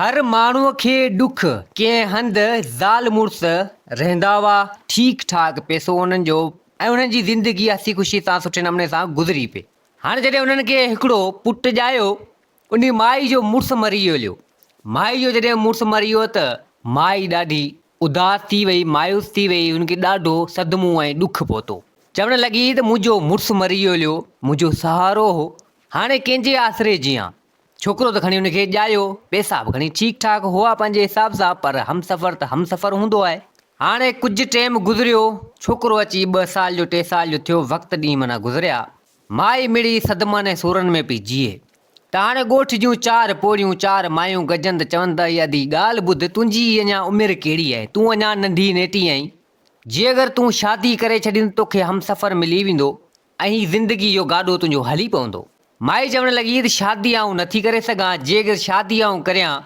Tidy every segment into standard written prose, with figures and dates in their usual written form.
هر ماڻهوء کي ڏک. ڪنهن هنڌ زال مڙس رهندا هئا، ٺيڪ ٺاڪ پئسو انهن جو ۽ انهن جي زندگي هسي خوشي سان سٺي نموني سان گذري پئي. هاڻي جڏهن انهن کي هڪڙو پٽ ڄايو، انهي مائي جو مڙس مري ويو. مائي جو جڏهن مڙس مري ويو ته مائي ڏاڍي اداس ٿي وئي، مايوس ٿي وئي، هن کي ڏاڍو صدمو ۽ ڏک پهتو. چوڻ لڳي ته منهنجو مڙس مري ويو، منهنجو سهارو هو، هاڻي ڪنهن جي آسري جيان؟ ڇوڪرو ته کڻي ان کي ڄايو، پئسا به کڻي ٺيڪ ٺاڪ هئا پنهنجي حساب سان پر همسفر ته همسفر هوندو آهي. هاڻي ڪجهه ٽيم گذريو، ڇوڪرو اچي ٻه سال جو ٽي سال جو ٿيو، وقت ڏينهن معنيٰ گذريا، مائي مڙئي صدمن ۽ سورن ۾ پئي جيئي. ته هاڻي ڳوٺ جون چار پوڙهيون چار مايون گڏجن ته چون ته اي ادي ڳالهه ٻڌ، تنهنجي اڃا عمر ڪهڙي آهي، تون اڃا ننڍي نيٽي آهين، جي اگر تون شادي ڪري ڇڏين ته توکي همسفر ملي ويندو، ۽ هي زندگي جو گاڏو تنهنجو هلي پوندو. مائي چوڻ لڳي ته شادي آئون نٿي ڪري سگهان، جي اگر شادي آئون ڪريان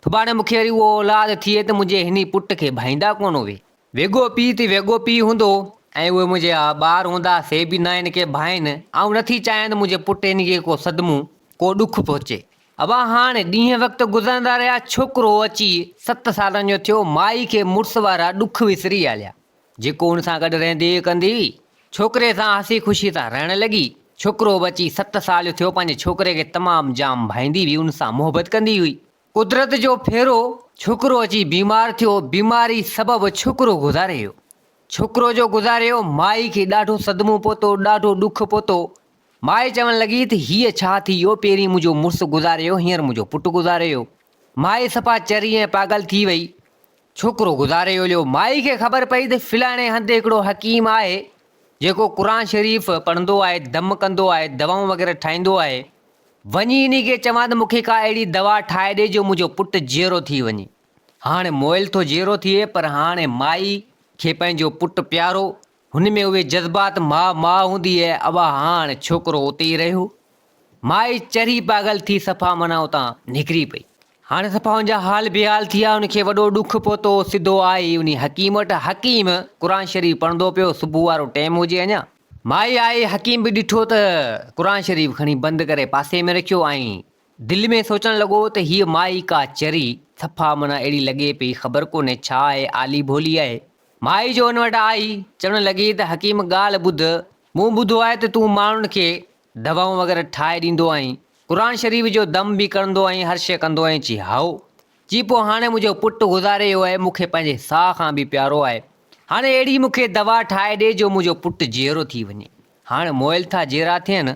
سڀاڻي مون کي وري اهو اولاد ٿئي ته منهنجي هني پٽ کي ڀائيندا ڪونه اهي. ويڳو پيء ته ويڳو پيء هوندو ۽ اهي منهنجا ٻار هوندا سي به نه هن کي ڀائين. آئون نٿي چاهيان ته منهنجي پٽ هن کي ڪو صدمو، ڪو ڏک پهچي. ابا هاڻ ڏينهن وقت گذرندا رهيا، ڇوڪرو اچي ست سالن جو ٿيو، مائي کي مڙس وارا ڏک وسري هليا. جيڪو ان سان گڏ رهندي ڪندي هئي. ڇوڪري سان هسي خوشي سان رهڻ لڳي. ڇوڪرو به اچي ست سال جو ٿيو پنهنجي ڇوڪري کي تمام جام ڀائيندي هئي ان سان محبت ڪندي هئي. قدرت جو ڦيرو ڇوڪرو اچي بيمار ٿيو بيماري سبب ڇوڪرو گذاري ويو. ڇوڪرو جو گذاري ويو مائي کي ڏاڍو صدمو پهتو ڏاڍو ڏک پهتو. مائي چوڻ لڳي ته هيء ڇا ٿي ويو پهرين منهنجو مڙس گذاري ويو هينئر منهنجو پٽ گذاري ويو. مائي صفا چري ۽ پاڳل ٿي وئي. ڇوڪرو گذاري ويو. مائي کي خبر پئي ته فلاڻي هنڌ هڪڙو حڪيم آهي، جيڪو قرآن شريف پڙهندو آهي، دم ڪندو آهي، دوائون وغيره ٺاهيندو آهي. وڃي انهي کي چوان ته مون کي ڪا اهڙي دوا ٺاهي ڏي جو منهنجو پٽ جيئرو ٿي وڃي. هاڻي مئل ٿو جيئرو ٿئي پر هاڻي مائي کي پنهنجو پٽ پيارو، هن ۾ اهي جذبات ماء ماء هوندي اهي، ابا هاڻ ڇوڪرو اتي ئي رهيو. مائي چري پاڳل ٿي صفا معنيٰ اتان نڪري پئي. هاڻي صفا هن جا حال بي حال ٿي ويا، هن کي وڏو ڏک پهتو، سڌو آئي انهي حڪيم وٽ، حڪيم قرآن شريف پڙهندو پيو، صبح وارو ٽيم هجي اڃا. مائي آئي، حڪيم به ڏٺو ته قرآن شريف کڻي بند ڪري پاسي ۾ رکيو ۽ دل ۾ سوچڻ لڳو ته هيء مائي ڪا چري، صفا معنيٰ اهڙي لڳي پئي، خبر ڪونهي ڇا آهي، آلي ڀولي آهي. مائي جو ان وٽ آئي، چوڻ لڳي ته حڪيم ڳالهه ٻڌ، مون ٻڌو آهي ته تون ماڻهن کي دوائون وغيره ٺاهي ڏيندو آهين، قرآن شريف جو دم به ڪرندو آهين، هر شيء ڪندو آهين، چي هائو. چي پوء هاڻي منهنجو پٽ گذاري ويو آهي، مون کي پنهنجي ساهه کان به پيارو آهي، هاڻي اهڙي مون کي دوا ٺاهي ڏي جو منهنجو پٽ جيئرو ٿي وڃي. هاڻي مئل ٿا جيئرا ٿين.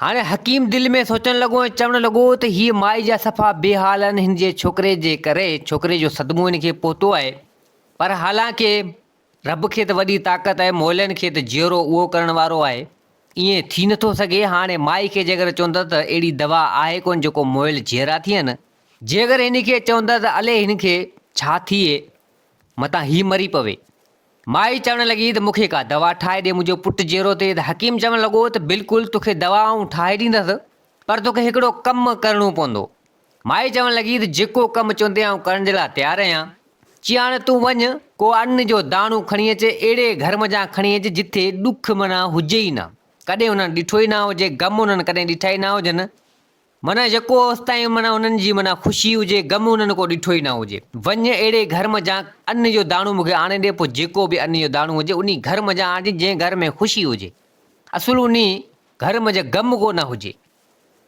هاڻي حڪيم دل ۾ سوچڻ لڳو ۽ چوڻ لڳو ته هيء مائي جا صفا بي حال آهن، هن جي ڇوڪري جي ڪري، ڇوڪري جو صدمو هن کي پهتو آهي، پر حالانڪه رب کي ته وڏي طاقت آهي، مئلن کي ته جيئرو اهو ڪرڻ وارو آهي. ائين ٿي نٿو سگهي. هاڻي مائي کي جيڪر چوندا ته اهڙي دوا آهي ڪونه جيڪو مئل جيئرا ٿين. جيڪر هن کي چوندا ته الي هن کي ڇا ٿئي، متان هي مري پوي. مائي چوڻ لڳي ته مون کي ڪا دوا ٺاهي ڏي منهنجو پٽ جيئرو ٿئي ته حڪيم چوڻ لڳو ته بلڪل توکي دوا آئون ٺاهي ڏيندس پر توکي هڪڙو ڪم ڪرڻو پوندو. مائي چوڻ لڳي ته جيڪو ڪم چوندين آئون ڪرڻ جي لاء تيار آهيان. چي هاڻي تون وڃ، ڪو ان جو داڻو کڻي اچ، اهڙي گهر منجهان کڻي اچ جٿي ڏک معنيٰ هجي ئي نه، ڪڏهن انهن ڏٺو ئي نه هجي، غم انهن ڪڏهن ڏٺا ئي نه هجن، معنيٰ يڪو اوستائين معنيٰ انهن جي معنيٰ خوشي هجي، غم انهن ڪو ڏٺو ئي نه هجي. وڃ اهڙي گهر منجهان ان جو داڻو مون کي آڻي ڏي، پوء جيڪو به ان جو داڻو هجي، انهي گهر منجهان آڻجي جنهن گهر ۾ خوشي هجي. اصل انهي گهر منجهه غم ڪو نه هجي.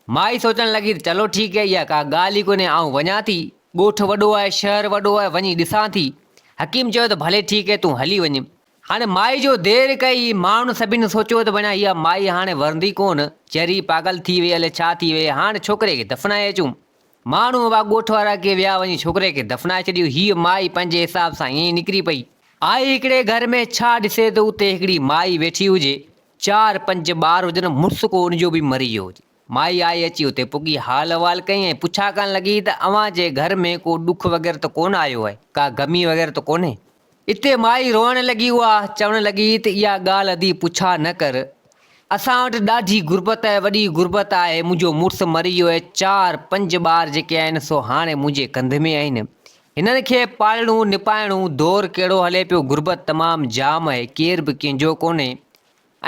مائي سوچڻ لڳي ته چلو ٺيڪ اهي، اها ڪا ڳالهه ئي ڪونهي، آئون وڃان ٿي، ڳوٺ وڏو آهي، شهر وڏو آهي، وڃي ڏسان ٿي. حڪيم چيو ته ڀلي ٺيڪ اهي، تون هلي وڃ. هاڻي مائي جو دير ڪئي، ماڻهن سڀني سوچيو ته ڀڻيا اها مائي هاڻي ورندي ڪونه، چري پاڳل ٿي وئي الئي ڇا ٿي وئي، هاڻ ڇوڪري کي دفنائي اچون. ماڻهو هئا ڳوٺ وارا ڪي ويا وڃي ڇوڪري کي دفنائي ڇڏيو، هيء مائي پنهنجي حساب سان ائين ئي نڪري پئي. آئي هڪڙي گهر ۾ ڇا ڏسي ته اتي هڪڙي مائي ويٺي هجي، چار پنج ٻار هجن، مڙس ڪو ان جو به مري ويو هجي. مائي آئي اچي اتي پڳي، حال احوال ڪيائين ۽ پڇا ڪرڻ لڳي ته اوهان جي گهر ۾ ڪو ڏک وغيره ته ڪونه آيو آهي، ڪا غمي وغيره ته ڪونهي؟ اتي مائي روئڻ لڳي اها چوڻ لڳي ته اها ڳالهه ادي پڇا نه ڪر، اسان وٽ ڏاڍي غربت آهي، وڏي غربت آهي، منهنجو مڙس مري ويو آهي، چار پنج ٻار جيڪي آهن سو هاڻي منهنجي ڪنڌ ۾ آهن، هنن کي پالڻو نپائڻو، دور ڪهڙو هلي پيو، غربت تمام جام آهي، ڪير به ڪنهن جو ڪونهي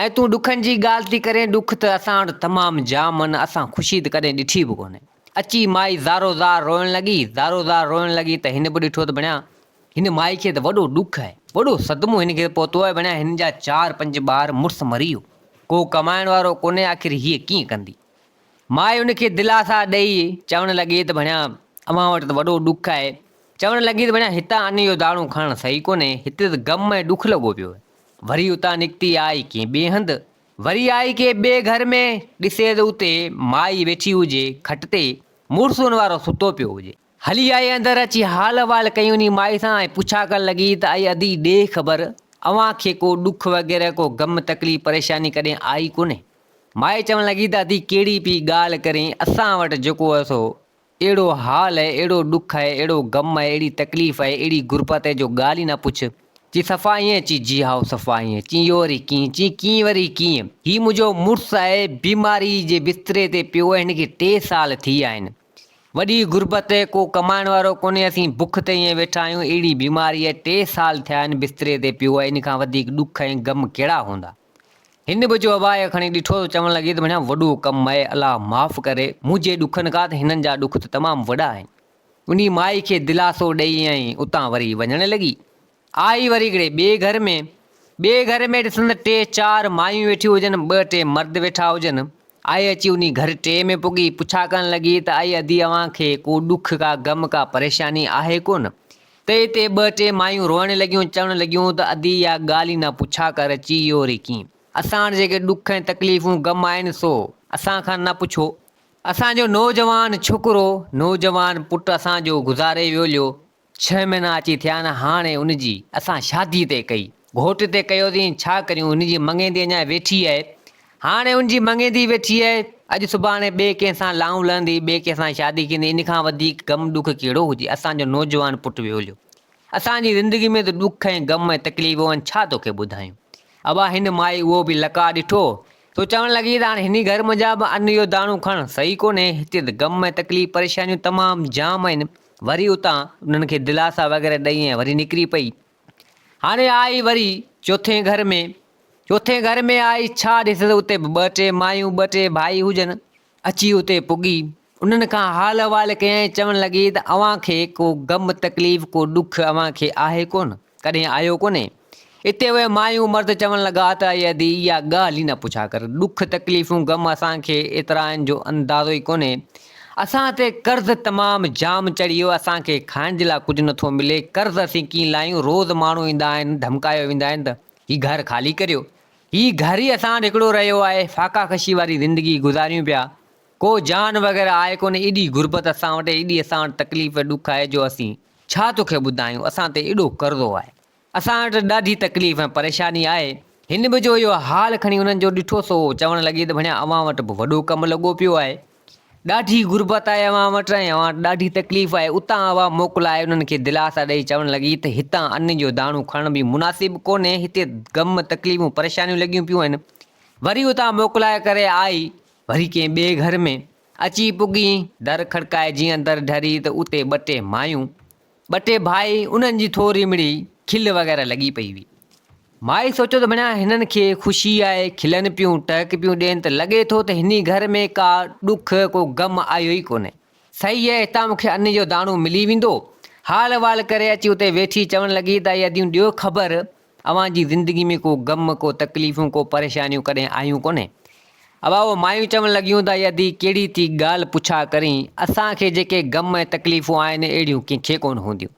۽ تون ڏکن جي ڳالهه ٿي ڪرين، ڏک ته اسان وٽ تمام جام آهن، اسان خوشي ته ڪڏهن ڏٺي به ڪونهي. اچي مائي زارو زار روئڻ لڳي، زارو زار روئڻ لڳي ته هن به ڏٺو ته بڻيا هن مائي کي ته وڏو ڏک آهي، وڏو صدمو هن کي پهتو آهي، بڻيا هن جا چار پنج ٻار مڙس مري ويو، ڪو ڪمائڻ وارو ڪونهي آخر هيء ڪيئن ڪندي؟ مائي ان کي دلاسا ڏئي چوڻ لڳي ته ڀڻيا اوهان وٽ ته وڏو ڏک آهي. چوڻ لڳي ته ڀڻيا هتان ان جو داڻو کڻڻ صحيح ڪونهي، هتي ته غم ۽ ڏک لڳو پيو آهي. وري اتان نڪتي آئي ڪنهن ٻئي هنڌ. وري آئي ڪنهن ٻئي گهر ۾، ڏسي ته اتي مائي ويٺي هجي کٽ تي، مڙس ان وارو ستو پيو هجي. هلي آئي اندر اچي حال احوال ڪيون انهي مائي سان ۽ پڇا ڪرڻ لڳي ته ائي ادي ڏي خبر اوهان کي ڪو ڏک وغيره ڪو غم تڪليف پريشاني ڪڏهن آئي ڪونهي؟ مائي چوڻ لڳي ته ادي ڪهڙي پئي ڳالهه ڪرين اسان وٽ جيڪو آهي سو اهڙو حال آهي اهڙو ڏک آهي اهڙو غم آهي اهڙي تڪليف آهي اهڙي غربت آهي جو ڳالهه ئي نه پڇ. چي صفا ائين؟ چي جي هائو صفا ائين. چي اهو وري ڪيئن؟ چي ڪيئن وري ڪيئن؟ هي منهنجو مڙس آهي بيماري جي بستري تي پيو آهي هن کي ٽي سال ٿي ويا آهن. وڏي غربت، ڪو ڪمائڻ وارو ڪونهي، اسين بک تي ائين ويٺا آهيون، اهڙي بيماري آهي، ٽي سال ٿيا آهن بستري تي پيو آهي، ان کان وڌيڪ ڏک ۽ غم ڪهڙا هوندا. هن به جو اٻاهي کڻي ڏٺو ته چوڻ لڳي ته ڀڻيا وڏو ڪم آهي، الله معاف ڪري، منهنجي ڏکن کان ته هنن جا ڏک ته تمام وڏا آهن. انهي مائي کي دلاسو ڏئي ۽ اتان وري وڃڻ لڳي. آئي وري هڪڙي ٻئي گهر ۾. ٻئي گهر ۾ ڏسن ته ٽي چار مايون ويٺيون هجن، ٻه ٽي مرد ويٺا هجن. آئي اچي انهي گهر ٽي ۾ پڳي، پڇا ڪرڻ لڳي ته ائي ادي اوهان کي ڪو ڏک ڪا غم ڪا پريشاني آهي ڪونه؟ ته اتي ٻه ٽي مايون روئڻ لڳيون، چوڻ لڳيون ته ادي اها ڳالهه ئي نه پڇا ڪر، چي اهو وري ڪيئن؟ اسان وٽ جيڪي ڏک ۽ تڪليفون غم آهن سو اسان کان نه پڇو. اسان جو نوجوان ڇوڪرو، نوجوان پٽ اسان جو گذاري ويو ليو، ڇهه مهينا اچي ٿيا آهن هاڻي ان جي اسان شادي تي ڪئي گهوٽ تي ڪيوسين ڇا ڪريون هن جي مڱيندي اڃا ويٺي آهي هاڻي ان جي مڱيندي ويٺي آهي اڄ سڀاڻي ٻئي ڪنهن سان لائون لهندي ٻئي ڪنهن سان شادي ٿيندي ان کان وڌيڪ غم ڏک ڪهڙو هجي اسان جو نوجوان پٽ ويو هليو اسان جي زندگي ۾ ته ڏک ۽ غم ۽ تڪليفون آهن ڇا توکي ٻڌايون ابا هن مائي اهو به لقاء ڏٺو سو چوڻ لڳي ته هاڻي هن گهر منجهان به ان جو داڻو کڻڻ صحيح ڪونهي، هتي ته غم ۽ تڪليف پريشانيون تمام جام آهن. وري اتان انهن کي دلاسا وغيره ڏئي ۽ وري نڪري پئي. هاڻي آئي وري چوٿين گهر ۾. چوٿين گهر ۾ آئي ڇا ڏسي ته اتي به ٻه ٽي مايون ٻه ٽي ڀائي هجن. اچي اتي پڳي. انهن کان حال احوال ڪيائين چوڻ لڳي ته اوهان کي ڪو غم تڪليف ڪو ڏک اوهان کي آهي ڪونه؟ ڪڏهن آيو ڪونهي. اتي اهي مايون مرد چوڻ لڳا ته اي ادي اها ڳالهه ئي نه پڇا ڪر. ڏک تڪليفون غم اسان کي ايترا آهن جو اندازو ئي ڪونهي. اسان تي قرض تمام جام چڙهي ويو اسان کي کائڻ جي لاء ڪجهه نٿو ملي. قرض اسين ڪيئن لاهيون روز ماڻهو ايندا آهن ڌمڪايو ويندا آهن ته هي گهر خالي ڪريو. هي گهر ئي اسان وٽ هڪڙو رهيو آهي. فاقا ڪشي واري زندگي گذاريون پيا. ڪو جان وغيره آهي ڪونه ايڏي غربت اسان وٽ ايڏي اسان وٽ تڪليف ڏک آهي جو اسين ڇا توکي ٻڌايون اسان تي ايڏو قرضو آهي اسان وٽ ڏاڍي تڪليف ۽ پريشاني آهي. هن به جو اهو حال کڻي انهن جو ڏٺو سو چوڻ لڳي ته ڀڻيا اوهان وٽ به وڏو ڪم لڳو پيو آهي. ڏاڍي غربت آهي اوهان وٽ ۽ اوهان وٽ ڏاڍي تڪليف آهي. اتان اها موڪلائي انهن کي دلاسا ڏئي چوڻ لڳي ته هتان ان جو داڻو کڻڻ به مناسب ڪونهي هتي غم تڪليفون پريشانيون لڳيون پيون آهن. وري اتان موڪلائي ڪري آئي وري ڪنهن ٻئي گهر ۾ اچي پڳي، در کڙڪائي جيئن اندر ڍري ته اتي ٻه ٽي مايون، ٻه ٽي ڀائي، انهن جي ٿوري مڙئي کل وغيره لڳي پئي هئي. مائي سوچيو ته ڀڻيا هنن کي خوشي آهي، کلن پيون، ٽهڪ پيون ڏين ته لڳي ٿو ته هني گهر ۾ ڪا ڏک، ڪو غم آيو ئي ڪونهي. صحيح آهي، هتان مون کي ان جو داڻو ملي ويندو. حال احوال ڪري اچي اتي ويٺي چوڻ لڳي ته اي اديون ڏيو خبر، اوهان جي زندگي ۾ ڪو غم، ڪو تڪليفون، ڪو پريشانيون ڪڏهن آيون ڪونهي؟ ابا اهي مايون چوڻ لڳيون ته اي ادي ڪهڙي ٿي ڳالهه پڇا ڪرين، اسان کي جيڪي غم ۽ تڪليفون آهن اهڙيون ڪنهن کي ڪونه هونديون.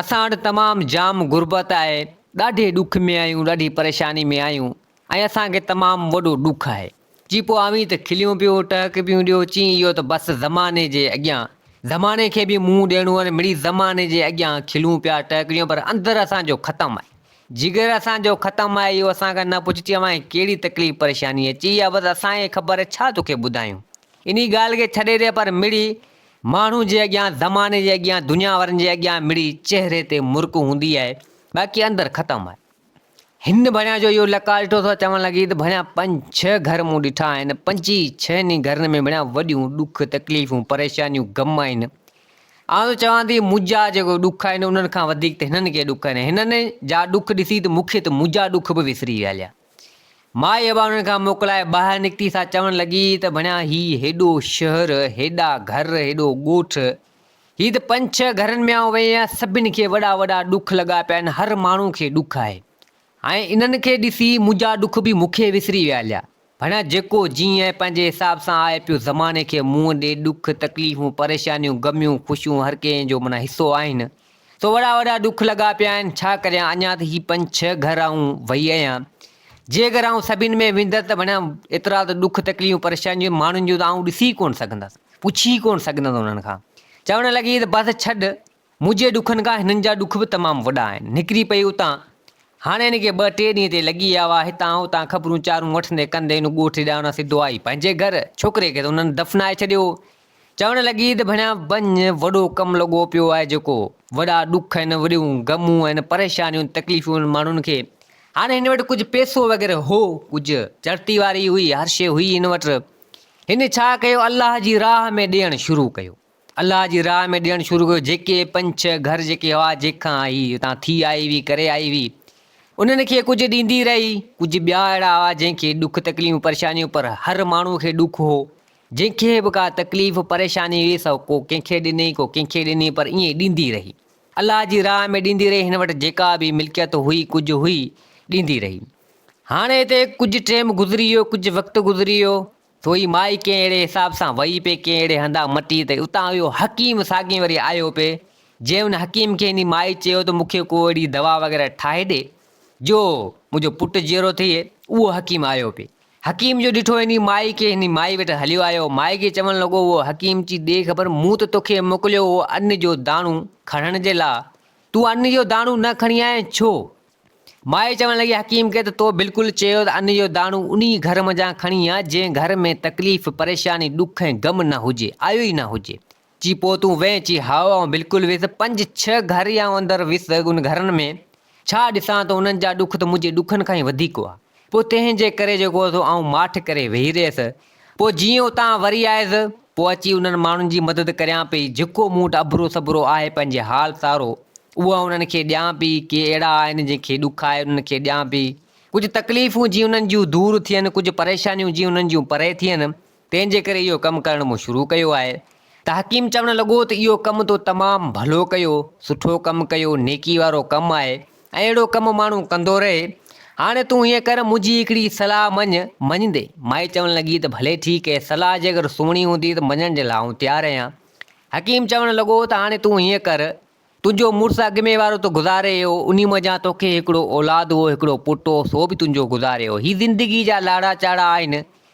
اسان وٽ تمام جام غربت آهي، ڏاڍي ڏک ۾ آهيون، ڏاڍي پريشاني ۾ آهيون ۽ اسان کي تمام وڏو ڏک آهي. چي پوء اوهين ته کليون پيو، ٽهڪ پيون ڏيو، چي اهو ته بس زماني جي اڳيان، زماني کي به منهن ڏيڻو آهي، مڙئي زماني جي اڳيان کلون پيا، ٽهڪ ڏيون پر اندر اسان جو ختم آهي. جگر اسان جو ختم آهي، اهو اسان کان نه پڇ، چي اوهان کي ڪهڙي تڪليف پريشاني آهي، چي اها بس اسان کي خبر آهي، ڇا توکي ٻڌايون. انهي ڳالهه کي ڇڏي ڏي پر مڙئي ماڻهو جي اڳيان، زماني جي اڳيان، دنيا وارن جي اڳيان مڙئي چهري تي مرڪ هوندي آهي، باقي اندر ختم آهي. هن ڀڻيا جو اهو لقاء ڏٺو سو چوڻ لڳي ته ڀڻيا پنج ڇهه گهر مون ڏٺا آهن، پنج ئي ڇهن ئي گهرن ۾ ڀڻيا وڏيون ڏک، تڪليفون، پريشانيون، غم آهن. آئون ته چوان ٿي منهنجا جيڪو ڏک آهن انهن کان وڌيڪ ته هنن کي ڏک آهن. هنن جا ڏک ڏسي ته مون کي ته منهنجا ڏک به وسري ويا هليا. مائي ابا انهن کان موڪلائي ٻاهر نڪتي سا چوڻ لڳي ته ڀڻيا هي هيڏو شهر، هيڏا گهر، هيڏو ڳوٺ، هي ته پنج ڇهه گهرن ۾ آئون وئي آهيان، سڀن کي وڏا وڏا ڏک لڳا پيا آهن، هر ماڻهو کي ڏک آهي ۽ انهن کي ڏسي منهنجا ڏک به مون کي وسري ويا هليا. ڀڻيا جيڪو جيئن ۽ پنهنجي حساب سان آهي پيو زماني کي منهن ڏي، ڏک، تڪليفون، پريشانيون، غميون، خوشيون هر ڪنهن جو معنيٰ حصو آهن، سو وڏا وڏا ڏک لڳا پيا آهن، ڇا ڪريان اڃا ته هي پنج ڇهه گهر آئون وئي آهيان، جي اگر آئون سڀن ۾ ويندس ته ڀڻيا ايترا ته ڏک تڪليفون پريشانيون ماڻهن جون ته آئون ڏسي ئي ڪونه سگهندس، پڇي ئي ڪونه سگهندس انهن کان. چوڻ لڳي ته بس ڇڏ، منهنجي ڏکن کان هنن جا ڏک به تمام وڏا آهن. نڪري پئي اتان. هاڻي هن کي ٻه ٽي ڏينهن تي لڳي ويا هئا، هتان هتان خبرون چارون وٺندي ڪندي هن ڳوٺ ڏانهن سڌو آئي پنهنجي گهر، ڇوڪري کي ته انهن دفنائي ڇڏيو هو. چوڻ لڳي ته ڀڻيا وڃ، وڏو ڪم لڳو پيو آهي جيڪو، وڏا ڏک آهن، وڏيون غمون آهن، پريشانيون تڪليفون آهن ماڻهن کي. هاڻي هن وٽ ڪجهه پئسو وغيره هو، ڪجهه چرتي واري هئي، هر شيء هئي هن وٽ. هن ڇا ڪيو، الله جي راهه ۾ ڏيڻ شروع ڪيو. الله جي راهه ۾ ڏيڻ شروع ڪيو، جيڪي پنج ڇهه گهر جيڪي هئا، جنهن کان هي اتان ٿي آئي هئي، ڪري آئي هئي، انهن کي ڪجهه ڏيندي رهي، ڪجهه ٻيا اهڙا هئا، جنهن کي ڏک تڪليفون پريشانيون، پر هر ماڻهوء کي ڏک هو، جنهن کي به ڪا تڪليف پريشاني هئي سو ڪو ڪنهن کي ڏني ڪو ڪنهن کي ڏني پر ائين ڏيندي رهي. الله جي راهه ۾ ڏيندي رهي هن وٽ جيڪا به ملڪيت هئي ڪجهه هئي ڏيندي رهي. هاڻي هتي ڪجهه ٽيم گذري ويو ڪجهه وقت گذري ويو سو هي مائي ڪنهن اهڙي حساب سان وئي پئي ڪنهن اهڙي هنڌان مٽي ته اتان اهو حڪيم ساڳئين وري آيو پئي جنهن ان حڪيم کي هني مائي چيو ته مون کي ڪو اهڙي دوا وغيره ٺاهي ڏي جو منهنجو پٽ جيئرو ٿئي اهو حڪيم آيو پئي. حڪيم جو ڏٺو انهي مائي کي انهي مائي وٽ هليو آيو. مائي کي چوڻ لڳو اهو حڪيم چي ڏي خبر مون ته توکي موڪليو هو ان جو داڻو کڻڻ جي لا تون ان جو داڻو نه کڻي آئين ڇو؟ مائي چوڻ لڳي حڪيم کي ته تو بلڪل چيو ته ان جو داڻو انهي گهر منجهان کڻي آ جنهن گهر ۾ تڪليف پريشاني ڏک ۽ غم نه هجي آيو ئي نه هجي. چي پوء تون وئين؟ چي هائو آئون بلڪل ويس پنج ڇهه گهر ئي آئون اندر ويس ان گهرن ۾ ڇا ڏسان ته انهن جا ڏک ته منهنجي ڏکن کان ئي وڌيڪ هئا. پوء تنهن جي ڪري جيڪو هو سو آئون ماٺ ڪري ويهي رهيس. پوء جيئن اتان وري آيس، پوء اچي انهن ماڻهن جي مدد ڪريان پئي، جيڪو مون وٽ اڀرو سڀرو آهي پنهنجي حال سارو، اهو آئون انهن کي ڏيان پئي. ڪي اهڙا آهن جن کي ڏک آهي، انهن کي ڏيان پئي. ڪجهه تڪليفون جيئن انهن جون دور ٿين، ڪجهه پريشانيون جيئن انهن جون پري ٿين، تنهن جي ڪري اهو ڪم ڪرڻ مون شروع ڪيو آهي. ته حڪيم چوڻ لڳو ته اهو ڪم تو تمام ڀلو ڪيو، سٺو ڪم ڪيو، نيڪي وارو ڪم آهي ۽ اهڙو ڪم ماڻهو ڪندو رهي. هاڻي تون هيئن ڪر، منهنجي هڪڙي صلاح مڃ، مڃندين؟ مائي چوڻ لڳي ته ڀلي ٺيڪ اهي، صلاح جي اگر سهڻي هوندي ته مڃڻ جي لاء آئون تيار آهيان. حڪيم چوڻ لڳو ته هاڻي تون هيئن ڪر، تنهنجو مڙس اڳ ۾ وارو ته گذاري ويو، انهي منجهان توکي هڪڙو اولاد هو، هڪڙو پٽ هو، سو به تنهنجو گذاري ويو. هي زندگي جا لاڙا چاڙها آهن،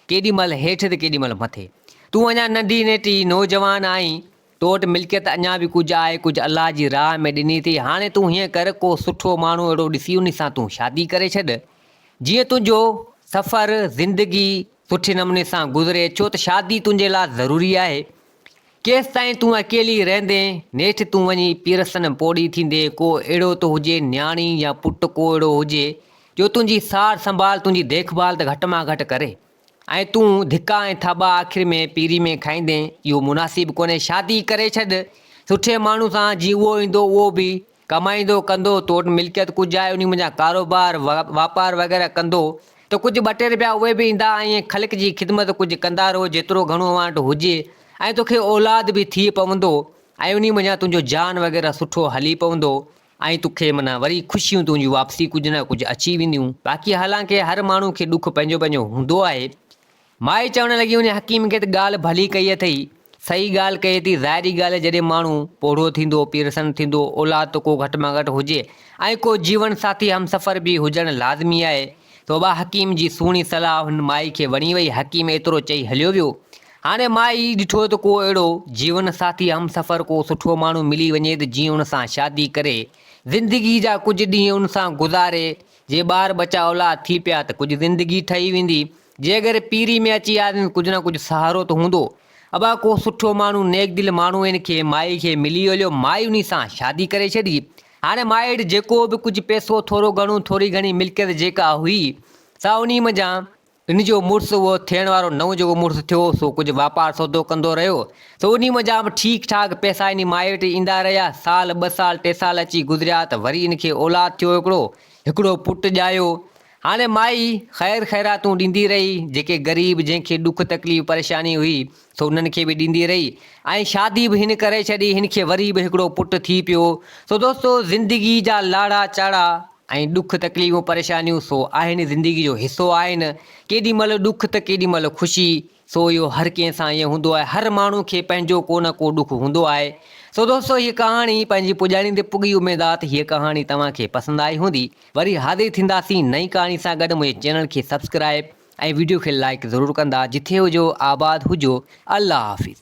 ڪيڏي مهل هيٺ ته ڪيڏي مهل مٿي. تون اڃا ننڍي نيٽي نوجوان آهين، تو وٽ ملڪيت اڃا به ڪجهه آهي، ڪجهه الله جي راهه ۾ ڏني اٿئي، هاڻي تون هيئن ڪر، ڪو سٺو ماڻهو اهڙو ڏسي انهي سان تون شادي ڪري ڇڏ، جيئن تنهنجو سفر، زندگي، سٺي نموني سان گذري، ڇو ته شادي تنهنجي لاء ضروري آهي. ڪيستائين تون اڪيلي رهندين، نيٺ تون وڃي پيرسن پوڙهي ٿيندين، ڪو اهڙو ته هجي نياڻي يا پٽ ڪو اهڙو هجي جو تنهنجي سار سنڀال تنهنجي ديک ڀال ته گهٽ مان گهٽ ڪري ۽ تون ڌڪا ۽ ٿاٻا آخر ۾ پيري ۾ کائيندين اهو مناسب ڪونهي شادي ڪري ڇڏ سٺي ماڻهو سان جي اهو ايندو اهو به ڪمائيندو ڪندو، تو وٽ ملڪيت ڪجهه آهي انهي منجهان ڪاروبار، واپار وغيره ڪندو ته ڪجهه ٻه ٽي رپيا اهي به ايندا ۽ خلق جي خدمت ڪجهه ڪندا رهو جيترو گهڻو اوهان وٽ هجي ۽ توکي اولاد به ٿي پوندو ۽ انهي منجهان تنهنجو جان وغيره سٺو هلي پوندو ۽ توکي معنيٰ وري خوشيون تنهنجون واپسي ڪجهه نه ڪجهه اچي وينديون باقي حالانڪه هر ماڻهو کي ڏک پنهنجو پنهنجو هوندو آهي مائي چوڻ لڳي ان حڪيم کي ته ڳالهه ڀلي ڪئي اٿئي، صحيح ڳالهه ڪئي اٿئي، ظاهري ڳالهه جڏهن ماڻهو پوڙهو ٿيندو، پيرسن ٿيندو، اولاد ته ڪو گهٽ مان گهٽ هجي ۽ ڪو جيون ساٿي همسفر به هجڻ لازمي آهي. توبه حڪيم جي سهڻي صلاح هن مائي کي وڻي وئي، حڪيم ايترو چئي هليو ويو. هاڻي مائي ڏٺو ته ڪو اهڙو جيون ساٿي همسفر ڪو سٺو ماڻهو ملي وڃي ته جيئن ان سان شادي ڪري، زندگي جا ڪجهه ڏينهن ان سان گذاري، جي ٻار ٻچا اولاد ٿي پيا ته ڪجهه زندگي ٺهي ويندي، جي اگر پيري ۾ اچي آياسين ته ڪجهه نه ڪجهه سهارو ته هوندو. ابا ڪو سٺو ماڻهو نيڪ دل ماڻهو هن کي مائي کي ملي هليو، مائي انهي سان شادي ڪري ڇڏي. هاڻي مائي وٽ جيڪو به ڪجهه پئسو ٿورو گهڻو ٿوري گهڻي ملڪيت جيڪا هئي سا انهي منجهان هن جو مڙس اهو ٿيڻ وارو نئون جيڪو مڙس ٿيو سو ڪجهه واپار سودو ڪندو رهيو سو انهي منجهان به ٺيڪ ٺاڪ پئسا انهي مائي وٽ ايندا رهيا. سال ٻه سال ٽي سال اچي گذريا ته وري ان کي اولاد ٿيو هڪڙو هڪڙو پٽ ڄايو. هاڻي مائي خير خيراتون ڏيندي رهي، جيڪي غريب جنهن کي ڏک تڪليف پريشاني هئي سو انهن کي به ڏيندي رهي ۽ شادي به هن ڪري ڇڏي، هن کي وري به هڪڙو پٽ ٿي پيو. سو دوستو زندگي جا لاڙا چاڙها ۽ ڏک تڪليفون پريشانيون سو آهن زندگي جو حصو آهن، ڪيڏي مهل ڏک ته ڪيڏي مهل خوشي، سو اهو هر ڪنهن سان ائين هوندو آهي، هر ماڻهو کي پنهنجو ڪو نه ڪو ڏک هوندو آهي. سو دوستو هيء ڪهاڻي پنهنجي پڄاڻي تي پڳي اميد آ ته هيء ڪهاڻي توهان کي پسند آئي هوندي. وري حاضر ٿينداسين نئين ڪهاڻي سان گڏ منهنجي چينل کي سبسڪرائب ۽ وڊيو کي لائيڪ ضرور ڪندا جٿي هجو آباد هجو الله حافظ.